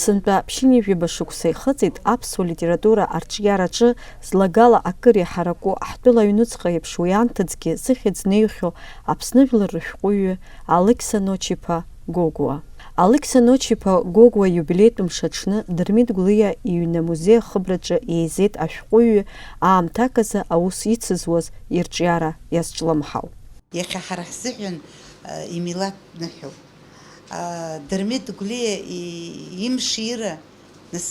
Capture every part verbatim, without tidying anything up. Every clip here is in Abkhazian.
Сынтәа ԥшьынҩажәаба шықәса ихыҵит аԥсуа литература арҿиараҿы злагала акыр иҳараку ҳтәыла аҩнуҵҟа еиԥш уи анҭыҵгьы зыхьӡ неиҩхьоу Аԥсны жәлар рышәҟәыҩҩы Алықьса Ночиԥа Гогәуа. Алықьса Ночиԥа Гогәуа ииубилеитә мшаҽны Дырмит Гәлиа иҩны амузеи ахыбраҿы еизеит ашәҟәыҩҩы аамҭак азы аус ицызуаз ирҿиара иазҿлымҳау. Иахьа ҳара ҳзыҳәан, а, имилаҭтә ныҳәоуп. А, Дырмит Гәлиа и-, имшира, нас,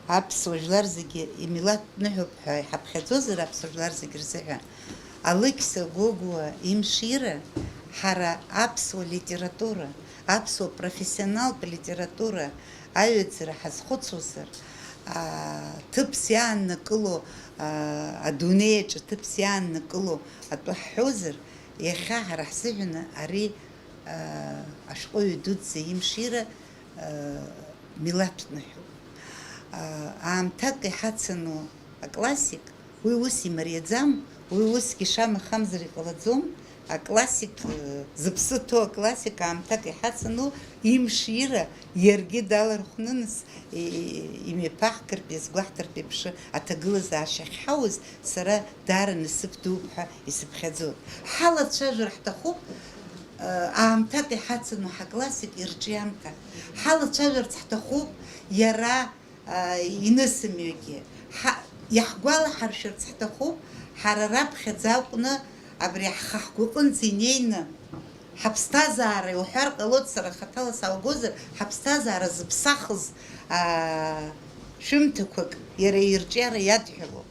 аԥсуа жәлар зегьы имилаҭтә ныҳәоуп ҳәа иҳаԥхьаӡозар, аԥсуа жәлар зегьы рзыҳәан, Алықьса Гогәуа имшира ҳара аԥсуа литература, аԥсуа профессионалтә литература аҩаӡара ҳазхәыцуазар, а, ҭыԥс иааннакыло, а, адунеи аҿы ҭыԥс иааннакыло атәы ҳҳәозар, иахьа ҳара ҳзыҳәан ари, а, ашәҟәыҩҩы дуӡӡа имшира, а, милаҭтә ныҳәоуп. А, аамҭак иҳацану аклассик, уи ус имариаӡам, уи усгьы шамахамзар иҟалаӡом, аклассик, э, зыԥсы ҭоу аклассик аамҭак иҳацану имшира иаргьы далархәны нас, и-, имҩаԥаҳгартә, иазгәаҳҭартә еиԥш аҭагылазаашьа ахьҳауз сара даара насыԥ дууп ҳәа исыԥхьаӡоит. Ҳалацәажәар ҳҭахуп, э, аамҭак иҳацану ҳаклассик ирҿиамҭа. Ҳалацәажәарц ҳҭахуп иара а, инысымҩагьы. Ҳа-, иаҳгәалаҳаршәарц ҳҭахуп, ҳара раԥхьаӡа акәны абри ҳхы ҳгәаҟынӡа инеины, ҳаԥсҭазаара, иуҳәар ҟалоит, сара хаҭала сааугозар, ҳаԥсҭазаара зыԥсахыз, а, шәымҭақәак иара ирҿиара иадҳәалоуп.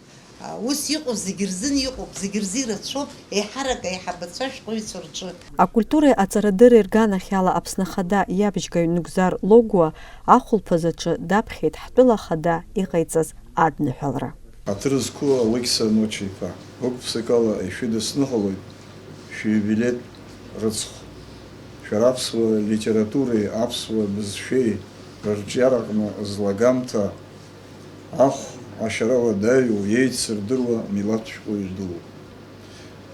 Ус иҟоу зегьы рзын иҟоуп, зегьы рзы ирацәоуп, еиҳарак аиҳабацәа ашәҟәыҩҩцәа рҿы. Акультуреи аҵарадырреи рганахьала Аԥсны Ахада иабжьгаҩ Нугзар Логәуа ахәылԥаз аҿы даԥхьеит ҳтәыла ахада иҟаиҵаз адныҳәалара. Аҭыр зқәу Алықьса Ночи-иԥа, гәык-ԥсыкала ишәыдысныҳәалоит шәиубилеҭ рыцхә. Шәара аԥсуа литературеи аԥсуа бызшәеи рырҿиараҟны злагамҭа ахә ашьара уадаҩу, еицырдыруа милаҭ шәҟәыҩҩы дууп.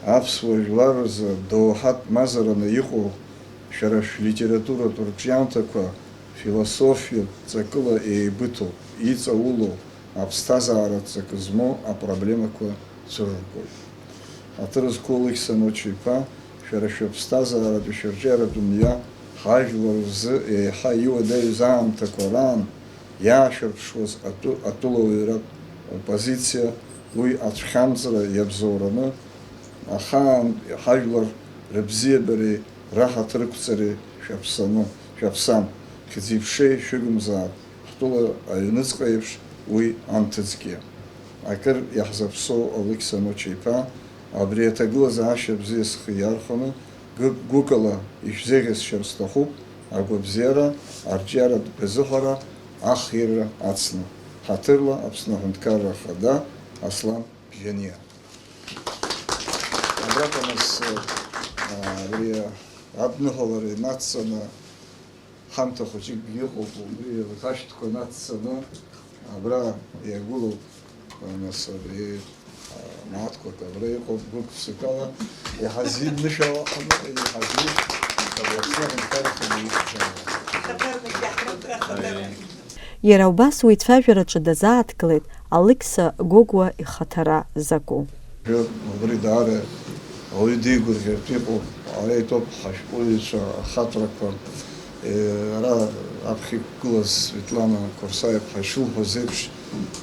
Аԥсуа жәлар рзы доуҳатә мазараны иҟоу шәара шәлитературатә рҿиамҭақәа философиатә ҵакыла еибыҭоуп, иҵаулоу, аԥсҭазаара ҵакы змоу апроблемақәа цәырыргоит. Аҭыр зқәу Алықьса Ночи-иԥа, шәара шәыԥсҭазааратәи шәырҿиаратәи мҩа ҳажәлар рзы еиҳа иуадаҩыз аамҭақәа раан иаашәырԥшуаз атәы-, атәылауаҩратә оппозициа, уи ацәхьамҵра иабзоураны, ахаан ҳажәлар рыбзиабареи раҳаҭырқәҵареи шәаԥсаны, шәаԥсам, хьӡи-ԥшеи шәыгымзаап, ҳтәыла аҩныҵҟа еиԥш уи анҭыҵгьы. Акыр иаҳзаԥсоу Алықьса Ночи-иԥа, абри аҭагылазаашьа бзиа схы иархәаны, гык-, гәыкала ишәзеӷьасшьар сҭахуп, агәабзиара, арҿиаратә гәазыҳәара, ахира ацны. Ҳаҭырла Аԥсны Аҳәынҭқарра Ахада Аслан Бжьаниа. Абраҟа нас, а, абри адныҳәалара инацҵаны, ҳамҭа хәыҷыкгьы ыҟоуп, убри рхашәҭқәа нацҵаны абра иагәылоуп, нас абри, а, мааҭқәак абра иҟоуп, гәык-ԥсыкала иҳазиднышәалаханы, иҳазид-, Аԥсны аҳәынҭқарра хадеишшала. Иара убас уи ицәажәараҿы дазааҭгылеит Алықьса Гогәуа ихаҭара закәу. Убри даара ауаҩы деигәырӷьартә иҟоуп, ара итәоуп ҳашәҟәыҩҩцәа ахаҵәрақәа. Е, ара аԥхьа иқәгылаз Светлана Қәарсаиаԥҳа ишылҳәаз еиԥш,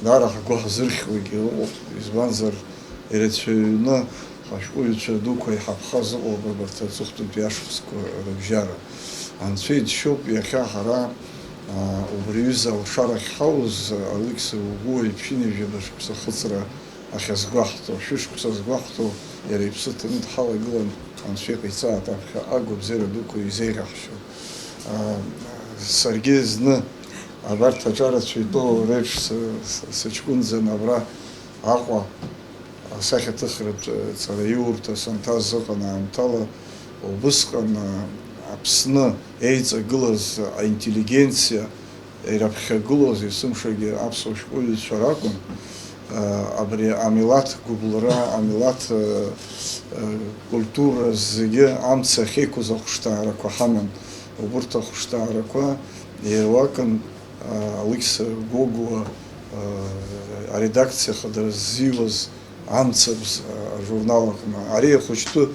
даара ҳгәы ҳазырхьуагьы ыҟоуп, избанзар, ирацәаҩны ҳашәҟәыҩҩцәа дуқәа иҳаԥхаз ыҟоуп абарҭ аҵыхәтәантәи ашықәсқәа рыбжьара. Анцәа иџьшьоуп иахьа ҳара, а, убри аҩыза алшара ахьҳауз, Алықьса Гогәуа иԥшьынҩажәаба шықәса ахыҵра ахьазгәаҳҭо, шәышықәса азгәаҳҭо, иара иԥсы ҭаны дҳалагылан, Анцәа иҟаиҵааит аԥхьаҟа агәабзиара дуқәа изеиӷьаҳшьо. А, саргьы зны абарҭ аҿарацәа итәоу реиԥш сы-, сы-, сыҷкәынӡан абра Аҟәа асахьаҭыхратә ҵараиурҭа санҭаз ыҟан аамҭала, убысҟан, а, Аԥсны еиҵагылаз аинтеллигенциа ираԥхьагылоз есымшагьы аԥсуа шәҟәыҩҩцәа ракәын. А, абри амилаҭ гәыбылра, амилаҭ, а, а, культура зегьы амца ахьеиқәыз ахәышҭаарақәа ҳаман. Убырҭ ахәышҭаарақәа ируакын Алықьса Гогәуа аредакциа хадара ззиуаз Амцабз ажурнал аҟны. Ари ахәыҷтәы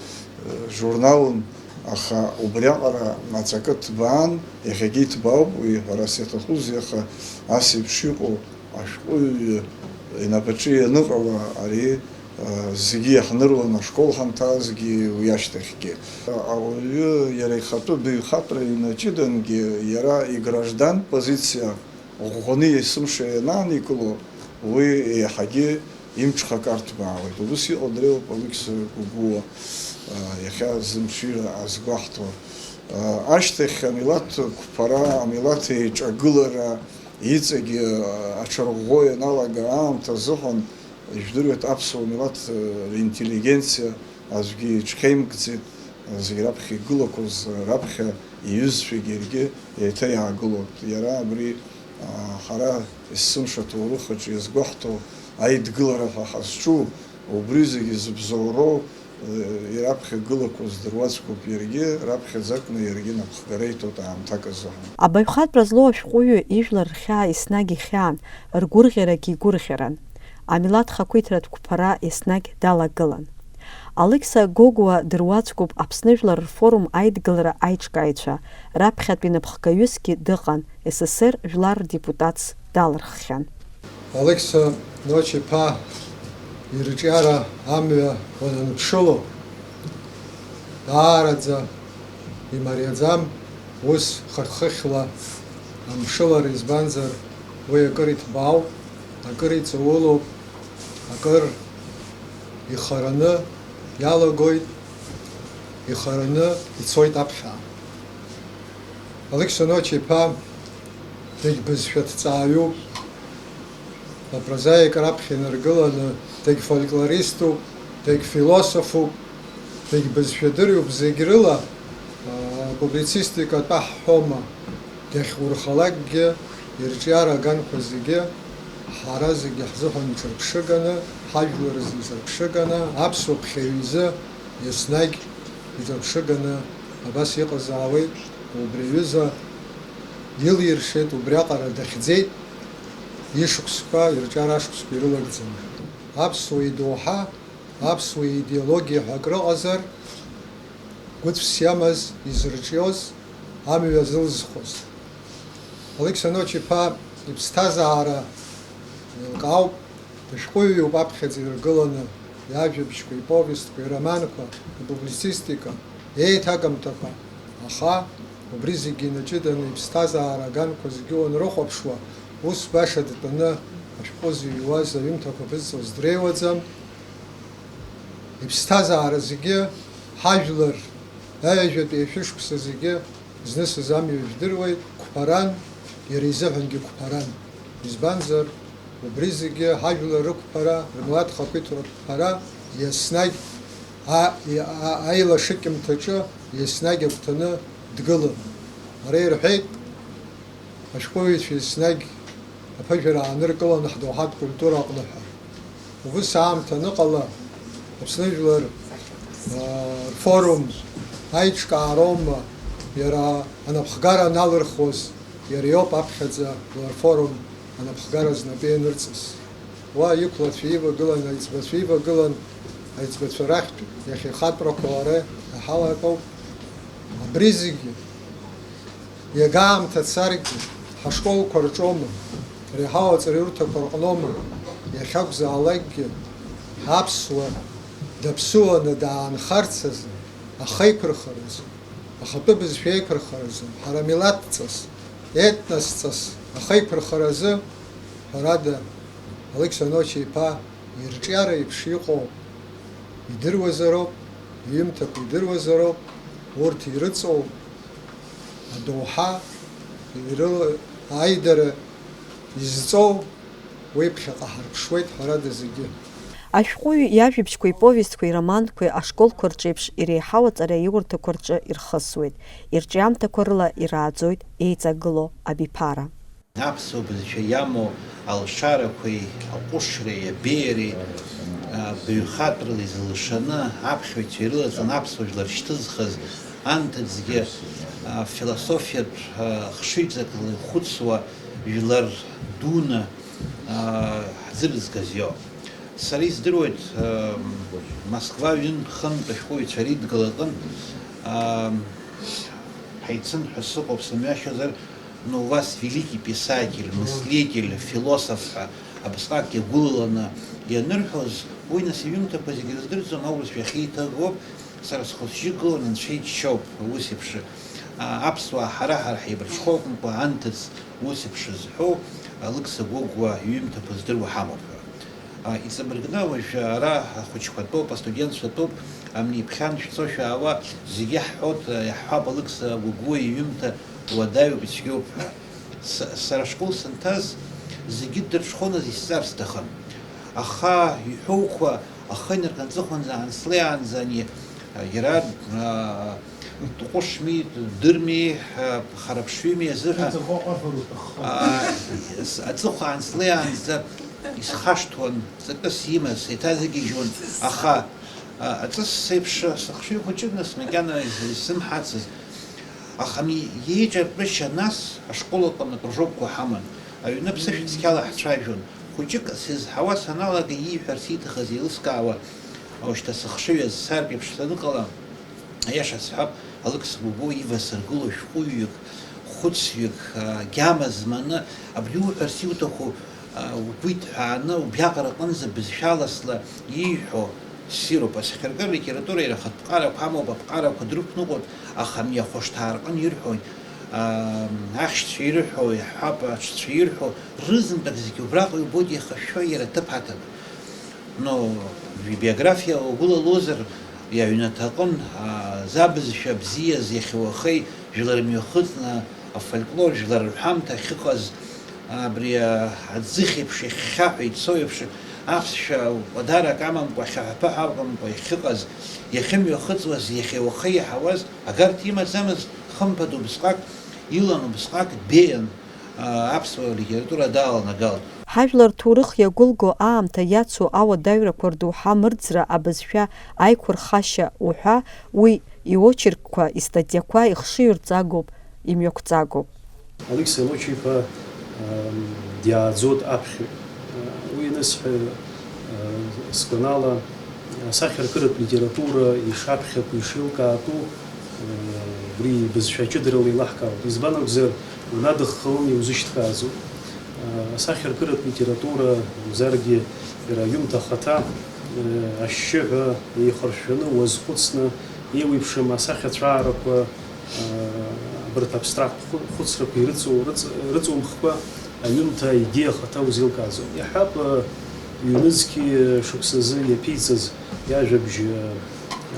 журналын, аха убриаҟара аҵакы ҭбаан, иахьагьы иҭбаауп уи, ҳәарас иаҭахузеи, аха ас еиԥш иҟоу ашәҟәыҩҩы инапаҿы ианыҟала ари зегьы иаҳныруан, ашкол ҳанҭаазгьы уи ашьҭахьгьы. Ауаҩы иара ихатәы баҩхатәра инаҷыдангьы, иара играждан позициа ӷәӷәаны есымша ианааникыло, уи еиҳагьы имҽхак арҭбаауеит. Убыс иҟоу дреиуоуп Алықьса Гогәуа, иахьа зымшира азгәаҳҭо. Ашьҭахь амилаҭ қәԥара, амилаҭ еиҿагылара иҵегь аҽарӷәӷәо ианалага аамҭа азыҳәан, ижәдыруеит, аԥсуа милаҭ ринтеллигенциа аӡәгьы иҽхьеимкӡеит, зегь раԥхьа игылақәоз, раԥхьа иҩызцәагьы иаргьы еиҭа иаагылоит. Иара абри, ҳара есымша аҭоурых аҿы иазгәаҳҭо аидгылара ҳәа ҳазҿу, убри зегьы зыбзоуроу, ираԥхьагылақәоу здыруаӡәкуп иаргьы, раԥхьаӡакны иаргьы напхгара иҭоит аамҭак азыҳәан. Абаҩхатәра злоу ашәҟәыҩҩы ижәлар рхьаа еснагь ихьаан, ргәырӷьарагьы игәырӷьаран. Амилаҭ хақәиҭратә қәԥара еснагь далагылан. Алықьса Гогәуа дыруаӡәкуп Аԥсны Жәлар рфорум аидгылара аиҿкааҩцәа, раԥхьатәи напхгаҩысгьы дыҟан, С С Р жәлар рдепутатс далырххьан. Алықьса Ночи-иԥа ирҿиара амҩа уананԥшыло, даараӡа имариаӡам, ус хыхь-хыхьла амшылара, избанзар, уи акыр иҭбаауп, акыр иҵаулоуп, акыр ихараны иалагоит, ихараны ицоит аԥхьа. Алықьса Ночи-иԥа дегь бызшәа ҭҵааҩуп, апрозаик раԥхьа инаргыланы, дегь фольклориступ, дегь философуп, дегь бызшәа дырҩуп, зегь рыла, аа, публицистика атәы ҳҳәома, дахьурхалакгьы, ирҿиара аганқәа зегьы, ҳара зегьы ҳзыҳәан иҿырԥшыганы, ҳажәлар рзы иҿырԥшыганы, аԥсуа ԥхьаҩ изы еснагь иҿырԥшыганы абас иҟазаауеит, убри аҩыза илиршеит, убриаҟара дахьӡеит, ишықәсқәа, ирҿиара ашықәсқәа ирылагӡаны. Аԥсуа идоуҳа, аԥсуа идеологиа ҳәа акрыҟазар, гәыцәс иамаз, изырҿиоз, амҩа зылзхуаз. Алықьса Ночи-иԥа иԥсҭазаара еилкаауп, дышәҟәыҩҩуп аԥхьаӡа иргыланы, иажәабжьқәа, иповестқәа, ироманқәа, ипублицистика, еиҭагамҭақәа, аха убри зегьы инаҷыданы иԥсҭазаара аганқәа зегьы уанрыхәаԥшуа, ус баша дтәаны ашәҟәы зыҩуаз, аҩымҭақәа ԥызҵоз дреиуаӡам. Иԥсҭазаара зегьы, ҳажәлар, аҩажәатәи ашәышықәса зегьы знысыз амҩа ижәдыруеит, қәԥаран, иара изыҳәангьы қәԥаран. Избанзар, убри зегьы, ҳажәлар рықәԥара, рмилаҭ хақәиҭтәратә қәԥара, еснагь а-, а-, аилашыкьымҭаҿы еснагь агәҭаны дгылан. Ара ирҳәеит, ашәҟәыҩҩцәа еснагь аԥыжәара ааныркылон ҳдоуҳатә культура аҟны ҳәа. Убыс аамҭа аныҟала, Аԥсны жәлар, аа, рфорум аиҿкаароума, иара анапхгара аналырхуаз, иара иоуп аԥхьаӡа жәлар рфорум анапхгара знапы ианырҵаз. Уа иқәлацәа ивагылан, аиҵбацәа ивагылан, аиҵбацәа рахьтә иахьа ихатәрақәа ара иҳалатәоуп. Абри зегьы иага аамҭа царгьы, ҳашколқәа рҿоума, реиҳау аҵараиурҭақәа рҟноума, иахьакәзаалакгьы аԥсуа даԥсуаны даанхарц азы, ахеиқәырхаразы, ахатәы бызшәа еиқәырхаразы, ҳара милаҭҵас, етносҵас ахеиқәырхаразы, ҳәарада, Алықьса Ночи-иԥа ирҿиара еиԥш иҟоу идыруазароуп, иҩымҭақәа идыруазароуп, урҭ ирыҵоу адоуҳа, ирыла-, аидара изҵоу уи ԥхьаҟа ҳарԥшуеит, ҳәарада, зегьы. Ашәҟәыҩҩы иажәабжьқәеи иповестқәеи ироманқәеи ашколқәа рҿеиԥш иреиҳау аҵараиурҭақәа рҿы ирхысуеит, ирҿиамҭақәа рыла ирааӡоит еиҵагылоу абиԥара. Аԥсуа бызшәа иамоу алшарақәеи, аҟәышреи, абеиареи, а, баҩхатәрала изылшаны, аԥхьаҩцәа ирылаҵаны аԥсуа жәлар шьҭызхыз, анҭыҵгьы, а, философиатә, а, хшыҩҵакла ихәыцуа, Жәлар дуны, аа, ҳзырызгаз иоуп. Сара издыруеит, аа, Москва ҩынтә-хынтә ашәҟәыҩҩцәа ридгылаҟын, аа, ҳаицын ҳәа сыҟоуп, сымҩашьозар, но у вас великий писатель, мыслитель, философ ҳәа абасҟак иагәылаланы ианырҳәоз, уи нас иҩымҭақәа зегьы рыздырӡом, аурысшәа ахьиҭагоуп, сара схәыҷы гылан, анцәа иџьшьоуп, ус еиԥш, аа, аԥсуаа ҳара-ҳара ҳаибарҽхәа акәымкәа, анҭыҵ ус еиԥш зҳәоу, Алықьса Гогәуа иҩымҭақәа здыруа ҳамоуп ҳәа. А, иҵабыргны уажә ара ахәыҷқәа тәоуп, астудентцәа тәоуп, амни ԥхьан шәцо шәаауа, зегьы ҳҳәоит, иаҳҳәап, Алықьса Гогәуа иҩымҭа уадаҩуп, ицәгьоуп ҳәа. С-, сара ашкол санҭаз, зегьы дырҽхәон азы исҵар сҭахын. Аха иҳәоуқәа ахы инаркны аҵыхәанӡа аанслеиаанӡа ани, а, иара, а, дҟәышми, дырми, а, хараԥшҩыми азыҳәа, Иҵырхуа ҟәафыр уҭаххо. А, с-, аҵыхәа аанслеиаанӡа исхашҭуан, ҵакыс имаз, еиҭазыгьежьуан, аха, а, аҵыс еиԥш сыхшыҩ хәыҷын, нас макьана из-, исзымҳацыз. Аха ами, иеиҿартәышьа нас ашкол аҟны акружокқәа ҳаман. Аҩны аԥсышәа цқьала ҳцәажәон. Хәыҷык сызҳауа саналага ииҳәарц ииҭахыз еилыскаауа, ушьҭа сыхшыҩ азсартә еиԥш саныҟала, аиаша сҳәап, Алықьса Гогәуа ивасыргыло шәҟәыҩҩык, хәыцҩык, а, гьама зманы, абри уҳәарц иуҭаху, а, угәы иҭҳәааны, убриаҟара аҟынӡа бызшәаласла ииҳәо, ссируп. Ацәгьаркыратә литература иара ахатә ԥҟарақәа амоуп, аԥҟарақәа дрықәныҟәоит, аха ами ахәышҭаара аҟны ирҳәоит, аа, ахьшьцәа ирҳәо, иаҳҳәап, аҽцәа ирҳәо, рызынтәык зегьы убраҟа иубоит еихашәо иара аҭыԥ аҭаны. Но, ибиографиа угәылалозар, иаҩнаҭаҟын, аа, забызшәа бзиаз иахьа уахеи жәлар мҩахыҵны, афольклор, жәлар рҳәамҭа ахьыҟаз, абри, а, аӡыхь еиԥш ихьхьаҳәа ицо еиԥш, аԥсшәа уадарак амамкәа, хьаҳәа-ԥаҳәа акәымкәа иахьыҟаз, иахьымҩахыҵуаз, иахьа уахеи иаҳауаз, агарҭа имаӡамызт, хымԥада убысҟак илан, убысҟак дбеиан, а, аԥсуа литература даланагалт. Ҳажәлар рҭоурых иагәылго аамҭа иацу ауадаҩрақәа рдоуҳа мырӡра, абызшәа аиқәырхашьа уҳәа, уи иочеркқәа, истатиақәа ихшыҩрҵагоуп, имҩақәҵагоуп. Алықьса Лоча-иԥа, ам, диааӡоит аԥхьаҩ. Уи анысҳәа, а, сгәанала, асахьаркыратә литература ишаԥхьатәу, ишеилкаатәу, а, убри ибызшәа ҷыдарала еилаҳкаауеит. Избан акәзар, унадыххылан иузышьҭкааӡом. А, асахьаркыратә литература, мамзаргьы иара аҩымҭа ахаҭа, а, ашьшьыҳәа еихыршәаны, уазхәыцны, еиуеиԥшым асахьацәаарақәа, Абарҭ абстракттә хәы-, хәыцрақәа ирыҵоу, рыҵ-, рыҵумхкәа, аҩымҭа аидеиа ахаҭа узеилкааӡом. Иаҳҳәап, ҩнызқь шықәсазы иаԥиҵаз иажәабжь,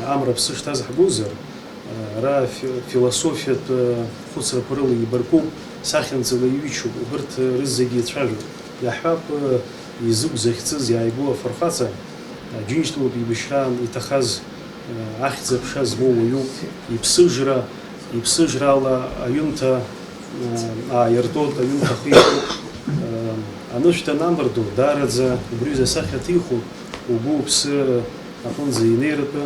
Амра аԥсы шҭаз ҳгозар, ара фи-, философиатә хәыцрақәа рыла еибаркуп, сахьанӡала иҩычоуп, убырҭ рызегьы ицәажәоит. Иаҳҳәап, изықә захьӡыз иааигәоу афырхаҵа, Џьынџьтәылатә еибашьраан иҭахаз, ахьӡ-аԥша змоу уаҩуп, иԥсыжра, иԥсыжрала аҩымҭа, ааиртуеит, аҩымҭа ахихуеит. Анышә данамырдо, даараӡа убри аҩыза асахьа ҭихуеит, угәы-уԥсы аҟынӡа инеиратәы.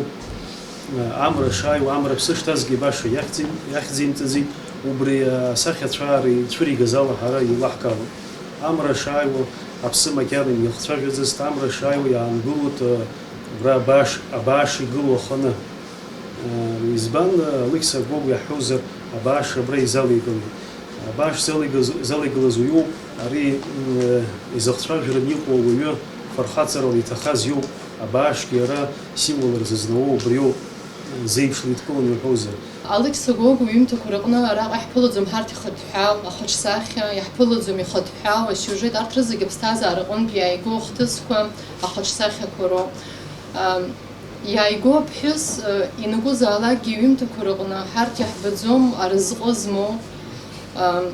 Амра шааиуа, амра аԥсы шҭазгьы баша иахьӡи-, иахьӡимҵаӡеит, убри асахьа цәаара ицәыригаз ала ҳара еилаҳкаауеит. Амра шааиуа, аԥсы макьана имҩахцәажәаӡацт, амра шааиуа иаангылоит, абра абааш, абааш игылоу аханы. Избан, Алықьса Гогәуа иаҳҳәозар, абааш абра изалеигалеит. Абааш залеигаз-, залеигалаз уиоуп, ари, м, изыхцәажәараны иҟоу ауаҩы фырхаҵарала иҭахаз иоуп, абаашгьы ара символ рзызнаууа убриоуп, зеиԥшла идкыланы уҳәозар. Алықьса Гогәуа иҩымҭақәа рыҟны араҟа иаҳԥылаӡом ҳарҭ ихатә ҳәаау, ахаҿсахьа, иаҳԥылаӡом ихатә ҳәаау асиужет, арҭ рызегьы аԥсҭазаара аҟынтә иааигәоу ахҭысқәа, ахаҿсахьақәа роуп. Ам, Иааигәоу аԥҳәыс, э, ианакәызаалакгьы иҩымҭақәа рыҟны ҳарҭ иаҳбаӡом аразҟы змоу, э,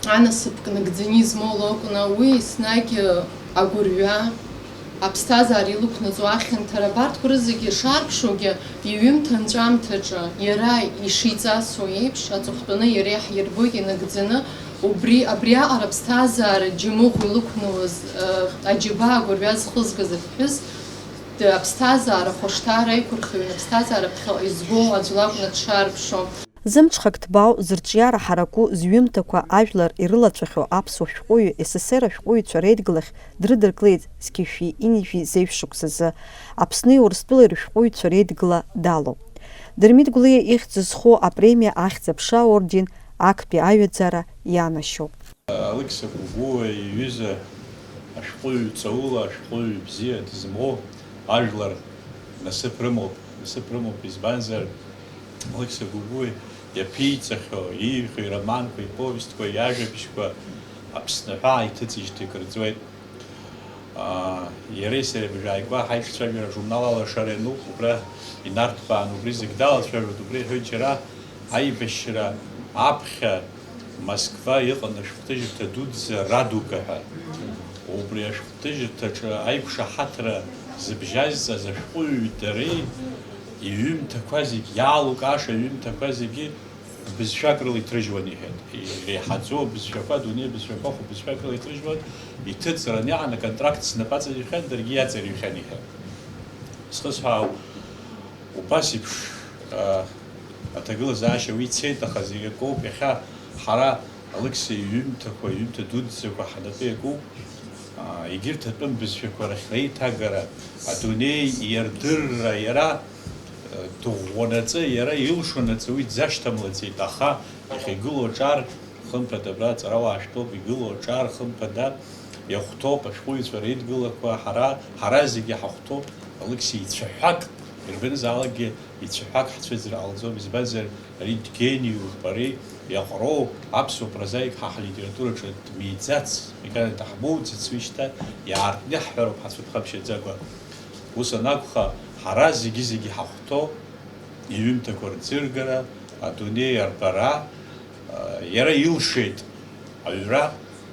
анасыԥ нагӡаны измоу лакәны, уи еснагь, э, агәырҩа, аԥсҭазаара илықәнаҵо ахьанҭара, абарҭқәа рызегьы шаарԥшугьы, иҩымҭа анҵәамҭаҿы иара ишиҵасуа еиԥш, аҵыхәтәаны иара иаҳирбоит инагӡаны, убри, абриаҟара аԥсҭазаара џьамыӷә илықәнауаз, э, аџьабаа агәырҩа зхызгаз аԥҳәыс, Аԥсҭазаара ахәышҭаара аиқәырхаҩын, аԥсҭазаара ԥхьаҟа изгоу аӡә лакәны дшаарԥшу. Зымҽхак ҭбаау, зырҿиара ҳараку, зҩымҭақәа ажәлар ирылацәахьоу аԥсуа шәҟәыҩҩы С С С Р ашәҟәыҩҩцәа реидгылахь дрыдыркылеит зқьи жәшәи ҩынҩажәи зеижә шықәсазы. Аԥсни Урыстәылеи рышәҟәыҩҩцәа реидгыла далоуп. Дырмит Гәлиа ихьӡ зху апремиа Ахьӡ-аԥша аорден актәи аҩаӡара ианашьоуп. Алықьса Гәыгәуа иҩыза ашәҟәыҩҩы ҵаула, ашәҟәыҩҩы бзиа дызмоу ажәлар насыԥ рымоуп, насыԥ рымоуп, избанзар, Алықьса Гәыгәуа иаԥиҵахьоу, ииҳәо ироманқәа, иповестқәа, иажәабжьқәа Аԥсны аҳәаа иҭыҵижьҭеи акыр ҵуеит. Аа, иареи сареи абыржәы ааигәа ҳаиҿцәажәара ажурнал Алашара иануп, убра инарҭбаан, убри зегь далацәажәоит, убри иҳәоит џьара аибашьра аԥхьа Москва иҟан ашәҟәҭыжьырҭа дуӡӡа Радуга ҳәа. Убри ашәҟәҭыжьырҭаҿы аиқәшаҳаҭра зыбжьазҵаз ашәҟәыҩҩы дареи иҩымҭақәа зегь, иаалукааша аҩымҭақәа зегьы бызшәак рыла иҭрыжьуан, иҳәеит. Иреиҳаӡоу абызшәақәа, адунеи абызшәақәа хәбызшәак рыла иҭрыжьуан, иҭыҵраны иаан аконтракт снапы аҵаирхиан, даргьы иаҵаирҩхьан, иҳәеит. Схысҳәаау, убас еиԥш, а, аҭагылазаашьа уи цеит, аха зегь акоуп. Иахьа ҳара Алықьса иҩымҭақәа, иҩымҭа дуӡӡақәа ҳнапы иакуп. Аа, егьырҭ атәым бызшәақәа рахь реиҭагара, адунеи иардырра, иара, э, дыӷәӷәанаҵы, иара илшонаҵы уи дзашьҭамлаӡеит, аха иахьа игылоу аҿар, хымԥада, абра аҵарауаа шәтәоуп, игылоу аҿар, хымԥада, иахәҭоуп, ашәҟәыҩҩцәа реидгылақәа, ҳара, ҳара зегьы ҳахәҭоуп, Алықьса ицәаҳәак, ирбанызаалакгьы ицәаҳәак ҳцәыӡыр ҟалаӡом, избанзар, ари дгениуп, ари иаҟроу аԥсуа прозаик ҳа ҳлитератураҿы дмиӡац, макьана даҳмоуӡац уи шьҭа, иаартны иаҳҳәароуп ҳацәыԥхамшьаӡакәа. Ус анакәха, ҳара зегьы-зегьы ҳахәҭоуп иҩымҭақәа рӡыргара, адунеи арбара, иара илшеит аҩра,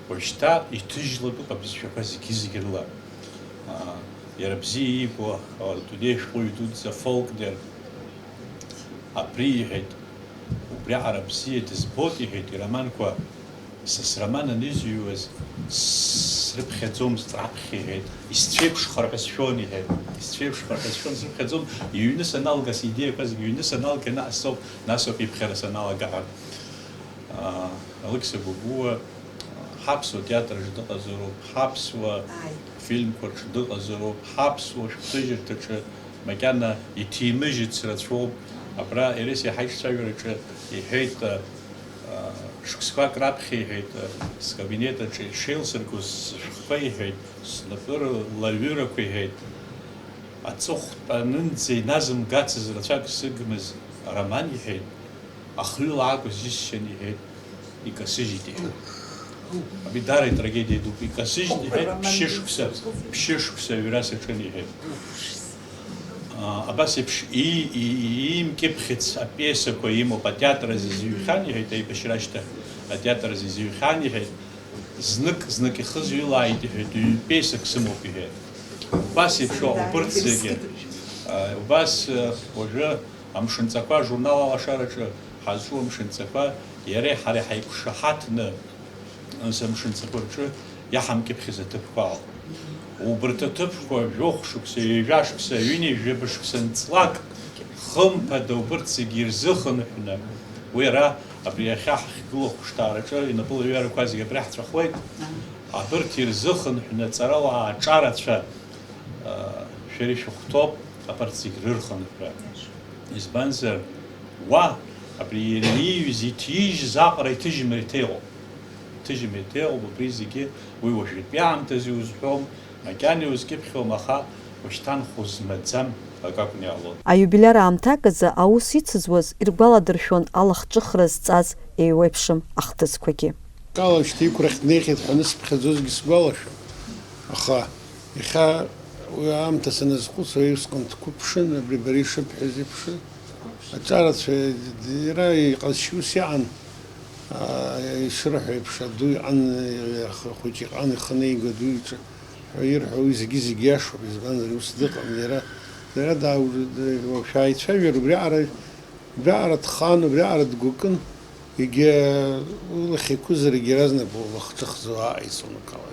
уажәшьҭа иҭыжьлатәуп абызшәақәа зегьы-зегьы рыла. Иара бзиа иибо адунеи ашәҟәыҩҩы дуӡӡа Фолкнер абри иҳәеит, убриаҟара бзиа дызбоит, иҳәеит, ироманқәа, са сроман анызҩуаз срыԥхьаӡомызт раԥхьа, иҳәеит, исцәеиԥшхар ҳәа сшәон, иҳәеит, исцәеиԥшхар ҳәа сшәон, срыԥхьаӡом, иҩны саналга, сидеиақәа зегьы иҩны саналга, нас ауп, нас ауп иԥхьара саналага ҳәа. Алықьса Гәыгәуа ҳаԥсуа театр аҿы дыҟазароуп, ҳаԥсуа Ааи. Фильмқәа рҿы дыҟазароуп, ҳаԥсуа шәҟәҭыжьырҭаҿы макьана иҭимыжьыц рацәоуп. Абра Ересиа ҳаиҿцәажәараҿы иҳәеит, а, а, шықәсқәак раԥхьа иҳәеит, а, скабинет аҿы ишеилсыргоз сышәҟәқәа иҳәеит, снапы рлаҩырақәа иҳәеит. Аҵыхәтәанынӡа иназымгацыз рацәак сыгмыз ароман иҳәеит. Ахҩыла акәыз џьысшьан, иҳәеит, икасыжьит, иҳәеит. Абри даара итрагедиа дууп, икасыжьит, иҳәеит, ԥшьышықәса, ԥшьышықәса аҩра саҿын, иҳәеит. А, абас еиԥш и-, и-, иимкьыԥхьыц апиесақәа имоуп, атеатр азы изыҩхьан, иҳәеит, аибашьра ашьҭахь атеатр азы изыҩхьан, иҳәеит, знык, знык ихызҩылааит, иҳәеит, ҩ-пиесак сымоуп, иҳәеит. Убас еиԥш ауп, убырҭ зегьы. А, убас, а, уажәы Амшынҵақәа ажурнал Алашараҿы ҳазҿу амшынҵақәа, иареи ҳареи ҳаиқәшаҳаҭны, нас амшынҵақәа рҿы иаҳамкьыԥхьыз аҭыԥқәа алоуп. Убарҭ аҭыԥқәа жәохә шықәса, ҩажәа шықәса, ҩынҩажәаба шықәса нҵлак, хымԥада, убарҭ зегьы ирзыхынҳәны, уи ара абри иахьа ҳахьгылоу ахәышҭаараҿы инапылаҩарақәа зегьы абра ҳҵәахуеит. Абарҭ ирзыхынҳәны аҵарауаа аҿарацәа, шәара ишәыхәҭоуп абарҭ зегь рырхынҳәра. Избанзар, уа, абри ианиҩыз, иҭижьыз аҟара иҭыжьымырҭа иҟоуп. Иҭыжьымырҭа иҟоуп, убри зегьы уи уажәтәи аамҭазы иузҳәом, макьана иузкьыԥхьуам, аха ушьҭан хәы змаӡам акы акәны иҟалон. Аиубилиар аамҭак азы аус ицызуаз иргәаладыршәон алахҿыхра зҵаз еиуеиԥшым ахҭысқәагьы. Калашьҭа иқәрахь днеихьеит ҳәа анысԥхьаӡозгьы сгәалашәом, аха Иахьа уи аамҭа саназхәыцуа, усҟан дқәыԥшын, абри бара ишыбҳәаз еиԥш, аҿарацәа иара иҟазшьа ус иҟан, аа, ишырҳәо еиԥш, аду иҟан, ахы-, ахәыҷ иҟан, ихы неиго аду иҿы ҳәа ирҳәо, уи зегьы-зегьы иашоуп, избанзар, ус дыҟан иара, иара даа-, шәааицәажәар, убриаҟара, убриаҟара дхан, убриаҟара дгәыкын, егьа улахь еиқәызаргьы иаразнак улахҿыхӡа уааҟаиҵон акала.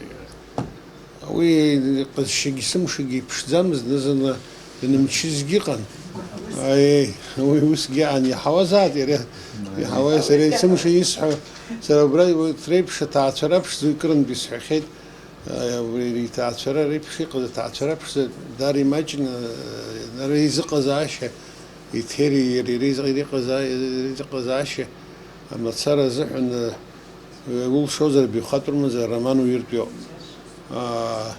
Уи иҟазшьагьы сымшагьы иԥшӡамызт, зны-зынла днымчызгьы ыҟан. Аиеи, уи усгьы аан иаҳауазаат, иара Иаҳауеи сара есымша исҳәо, сара убра урҭ реиԥш аҭаацәара ԥшӡа икырынтә исҳәахьеит, а, убри иҭаацәара реиԥш иҟаз аҭаацәара ԥшӡа даара имаҷны, а, ара изыҟазаашьа, Еҭери иареи реизыҟ-, иреиҟазаа-, иреизыҟазаашьа амацара азыҳәан, а, улшозар, бихатәрмазар, ароман уиртә иоуп. А,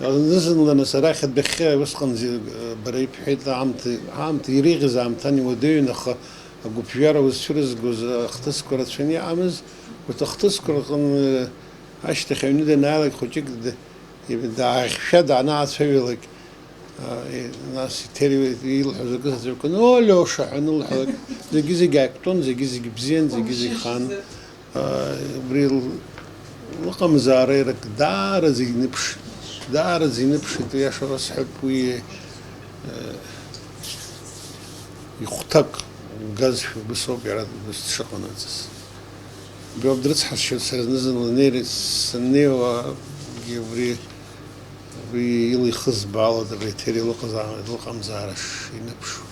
Зны-зынла нас арахь адәахьы усҟан зи-, бара ибҳәеит, аамҭа, аамҭа иреиӷьыз аамҭан иуадаҩын, аха агәыԥжәара узцәырызгоз ахҭысқәа рацәаны иҟамыз, урҭ ахҭысқәа рҟны ашьҭахь аҩны данааилак хәыҷык д-, даахьшәа данаацәажәалак, а, и-, нас иҭери-, илҳәоз акы заҵәык, "О, Лиоша!" ҳәа анылҳәалак, зегьы-зегь ааиқәтәон, зегьы-зегь бзиан, зегьы-зегь хан. Убри лыҟамзаара иара даараӡа иныԥшит, даараӡа иныԥшит, уи иашала сҳәап, уи, э, ихәҭак газшәа убыс ауп иара убыс дшыҟанаҵаз. Убри ауп дрыцҳасшьоит сара зны-зынла неир-, саннеиуагьы убри, убри ила ихызбаалоит абри Ҭери лыҟазаа-, лыҟамзаара шиныԥшу.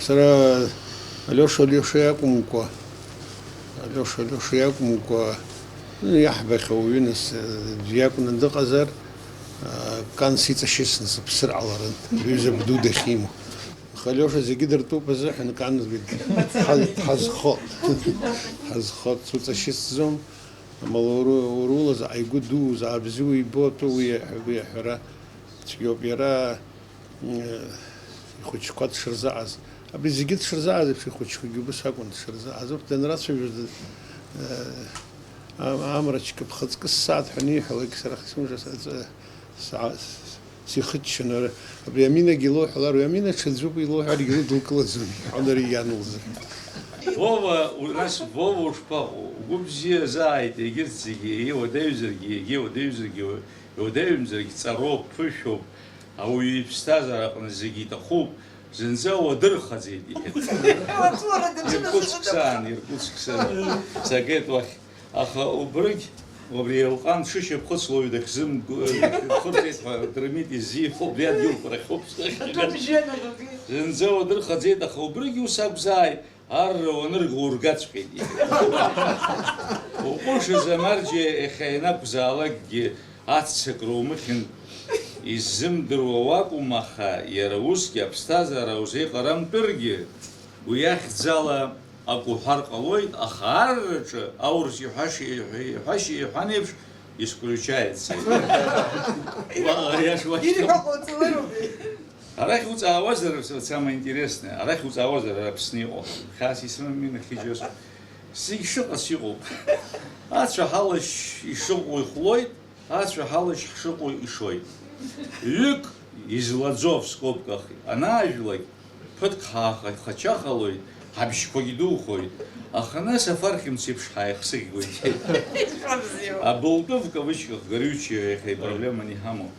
Сара Алиоша, Алиоша иакәымкәа, Алиоша, Алиоша иакәымкәа, иаҳбахьоу уаҩы нас, аӡәы иакәны дыҟазар, а, Кан сиҵашьыцны сыԥсыр ҟаларын, лҩыза бду дахьимоу. Аха Алиоша зегьы дыртәуп азыҳәан, Кан дҳа-, дҳазхот. Дҳазхот, суҵашьыцӡом. Амала уру-, урула заҟа игәы дуу, заҟа бзиоу ибо атәы уи аҳәа-, уи аҳәара цәгьоуп. Иара Ихәыҷқәа дшырзааз, абри зегьы дшырзааз еиԥш, ихәыҷқәагьы убыс акәын дшырзааз. Урҭ данрацәажәоз, ам-, амрачка ԥхыӡкы ссааҭ ҳәа аниҳәалак, сара сымша са-, са-, са-, сихыччон. Ара, абри Аминагьы илоуҳәалар, уи Амина ҽаӡәуп илоуҳәаргьы, уи дылкылаӡом, иҳәон ари иан лзы. Вова, у-, нас, Вова, ушԥаҟоу? Угәы бзиазааит, егьырҭ зегьы, егьа уадаҩзаргьы, егьа уадаҩзаргьы, уадаҩымзаргь ҵароуп, ԥышәоуп. Ауаҩы иԥсҭазаара аҟны зегьы иҭахуп, зынӡа уадырхаӡеит, иҳәеит. Иркутск саан, Иркутск саан, сагеит уахь. Аха убрыгь, убри еилҟан дшышьапхыцлоуи дахьзымгәыхырҵеит ҳәа Дырмит изиҳәо убри адгьылқәа рахьоуп. Зынӡа уадырхаӡеит, аха убрыгь ус акәзааит. Арра уанырга ургаҵәҟьеит, иҳәеит. Уҟәышыз амарџьа иахьа ианакәзаалакгьы аццакра умыхьын, иззымдыруа уакәым, аха иара усгьы аԥсҭазаара узеиҟарамтәыргьы, уи ахьӡала акы уҳәар ҟалоит, аха арраҿы аурыс иҳәашьа, иҳәа-, иҳәашьа иҳәан еиԥш, исключается. Уаҟа аиаша уашьҭоуп. Ирҳәо ҟауҵалароуп. Арахь уҵаауазар, самое интересное, арахь уҵаауазар, ара Аԥсны иҟоу. Хьаас исымами нахьыжьыз. Зегь шыҟац иҟоуп. Ацәа ҳалашь ишыҟоу ихәлоит, ацәа ҳалашь ҳшыҟоу ишоит. Ҩык излаӡо в скобках анаажәлак, ԥыҭк ҳаахачахалоит, ҳабжьқәагь духоит. Аха нас афархь мцеиԥш ҳааихсыӷьуеит. Абылтәы в кавычках горючее иахьа ипроблеманы иҳамоу.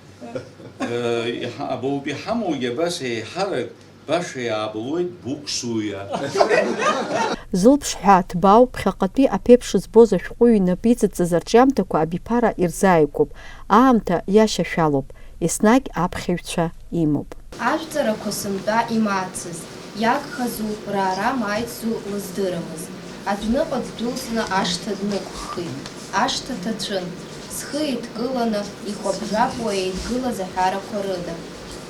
Э, иҳа-, абылтә иҳамоугьы абас еиҳарак баша иаабылуеит буксуиа. Зылԥшҳәа ҭбаау ԥхьаҟатәи аԥеиԥш збоз ашәҟәыҩҩы инапы иҵыҵыз арҿиамҭақәа абиԥара ирзааигәоуп, аамҭа иашьашәалоуп, еснагь аԥхьаҩцәа имоуп. Ажәҵарақәа сынтәа имаацызт, иагхазу, раара мааицзу лыздырамызт. Адәныҟа ддәылҵны ашҭа днықәххит. Ашҭа ҭацәын. Зхы еидкыланы, ихәаԥ-жәаԥуа еидгылаз аҳәарақәа рыда.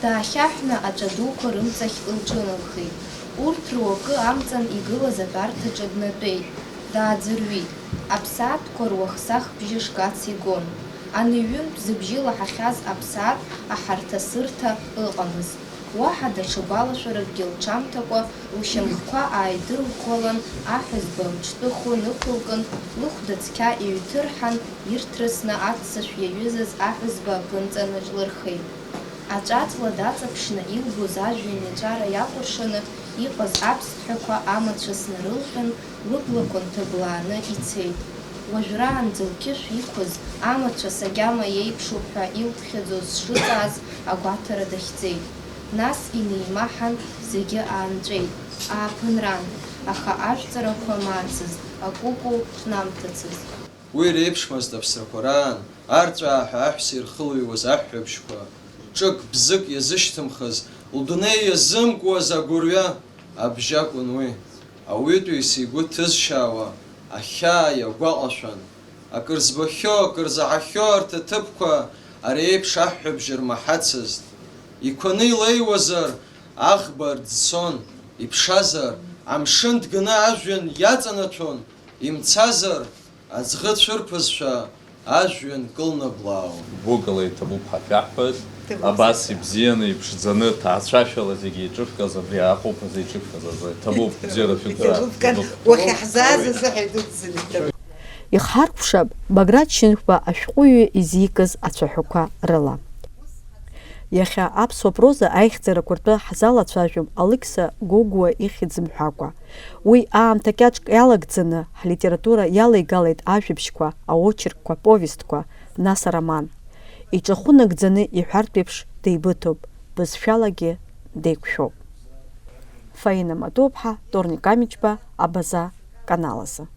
Даахьаҳәны аҿа дуқәа рымҵахь лҿыналхеит. Урҭ руакы амҵан игылаз атәарҭаҿы днатәеит. Дааӡырҩит. Аԥсаатәқәа руахсах бжьы шгац игон. Ани ҩынтә зыбжьы лаҳахьаз аԥсаатә аҳарҭасырҭа ыҟамызт. Уаҳа даҽа гәалашәаракгьы лҽамҭакәа, лшьамхқәа ааидырӷәӷәалан, аҳәызба амҿтәы хәы нықәылкын, лыхәда цқьа иҩҭырҳан, ирҭрысны аццышә иаҩызаз аҳәызба аԥынҵа наҿлырхеит. Аҵәаҵла даҵаԥшны илбоз ажәҩан иаҵәара иакәыршаны иҟаз аԥсҭҳәақәа амацәыс нарылҟьан, лыблақәа нҭыблааны ицеит. Уажәраанӡа лқьышә иқәыз амацәыс агьама иеиԥшуп ҳәа илԥхьаӡоз шыҵааз агәаҭара дахьӡеит. Нас инеимаҳан, зегьы аанҵәеит, ааԥынран, аха ажәҵарақәа мацызт, акәыкәу шнамҭацыз. Уи реиԥшмызт аԥсрақәа раан, арҵәааҳәа аҳәса ирхылҩуаз аҳәҳәабжьқәа, ҿык-бзык иазышьҭымхыз, лдунеи иазымкуаз агәырҩа абжьы акәын уи. Ауаҩытәыҩса игәы ҭызшьаауа ахьаа иагәаҟашәан, акыр збахьоу, акыр заҳахьоу арҭ аҭыԥқәа ари еиԥш аҳәҳәабжь рмаҳацызт. Иқәаны илеиуазар, аӷба рӡсон, иԥшазар, амшын дганы ажәҩан иаҵанаҭәон, имцазар, аӡӷы цәырԥызшәа ажәҩан кылнаблаауан. Гәыкала иҭабуп ҳәа шәаҳҳәоит. Иҭабуп. Абас сасра ибзианы, иԥшӡаны, ҭаацәашәала зегьы еиҿышәкыз, абри аҟәыԥ азы еиҿышәкыз азы иҭабуп, бзиара шәықәзаап. Иҭабуп, кан, иҭабуп. Уахьаҳзааз азыҳәа идуӡӡаны иҭабуп. Ихҳаркәшап Баграт Шьынқәба ашәҟәыҩҩы изикыз ацәаҳәақәа рыла. Иахьа аԥсуа проза аихьӡарақәа ртәы ҳзалацәажәом Алықьса Гогәуа ихьӡ мҳәакәа. Уи аамҭа кьаҿк иалагӡаны ҳлитература иалеигалеит ажәабжьқәа, аочеркқәа, повестқәа, нас ароман. Иҿахәы нагӡаны иҳәартә еиԥш деибыҭоуп, бызшәалагьы деиқәшәоуп. Фаина Матуаԥҳа, Торник Амичба, Абаза канал азы.